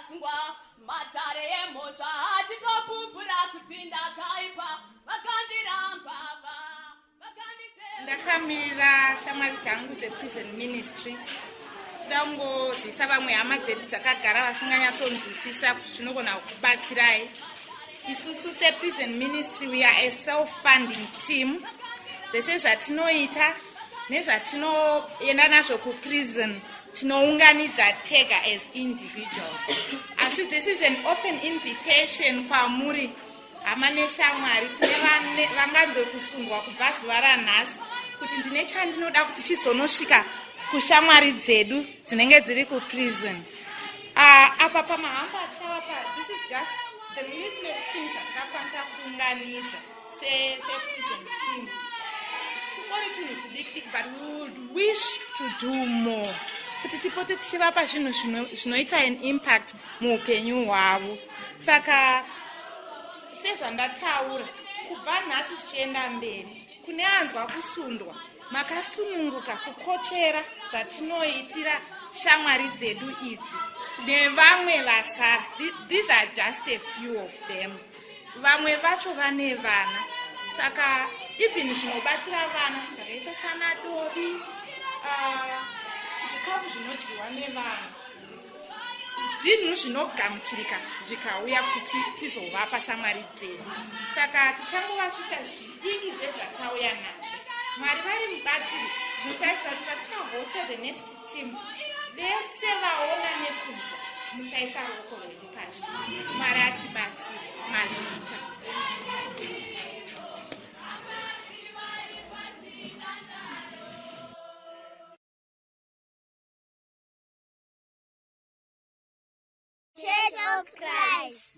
ndakasungwa matare emhosva achitopupura kuti ndakaipa vakandiramba Ndakamirira shamwari dzangu dzeprison ministry. Toda kungozivisa vamwe hama dzedu dzakagara vasinganyatsonzwisisa kuti tinogona kukubatsirai. Isusu seprison ministry we are a self-funding team. Zvese zvatinoita nezvatinoenda nazvo kuprison tinounganidza tega as individuals. Asi this is an open invitation kwamuri Hama neshamwari, kune vanganzwe kusundwa kubva zuva ranhasi kuti ndine chandinoda kuti chizonosvika kushamwari dzedu dzinenge dziri kuprison. Apa pamahambo atichavapa, this is just the littlest things zvatakakwanisa kuunganidza seprison team. Tungori tunhu tudiki diki, but we would wish to do more kuti tipote tichivapa zvinhu zvinoita an impact muupenyu hwavo. Saka sezvandataura, kubva nhasi zvichienda mberi, kune anzwa kusundwa, makasununguka kukochera zvatinoitira shamwari dzedu idzi nevamwe vasara. These are just a few of them. Vamwe vacho vane vana, saka even zvinobatsira vana zvakaita sana dovi, zvikafu zvinodyiwa nevana, zvinhu zvinogamuchirika zvikauya kuti tizovapa shamwari dzedu. Saka tichangovasvitsa zvidiki zvezvatauya nazvo. Mwari vari mubatsiri, ndinotarisira kuti patichahosta the next team, vese vaona nekunzwa muchaisa ruoko rwenyu pazviri. Mwari atibatsire. Mazvita. Church of Christ.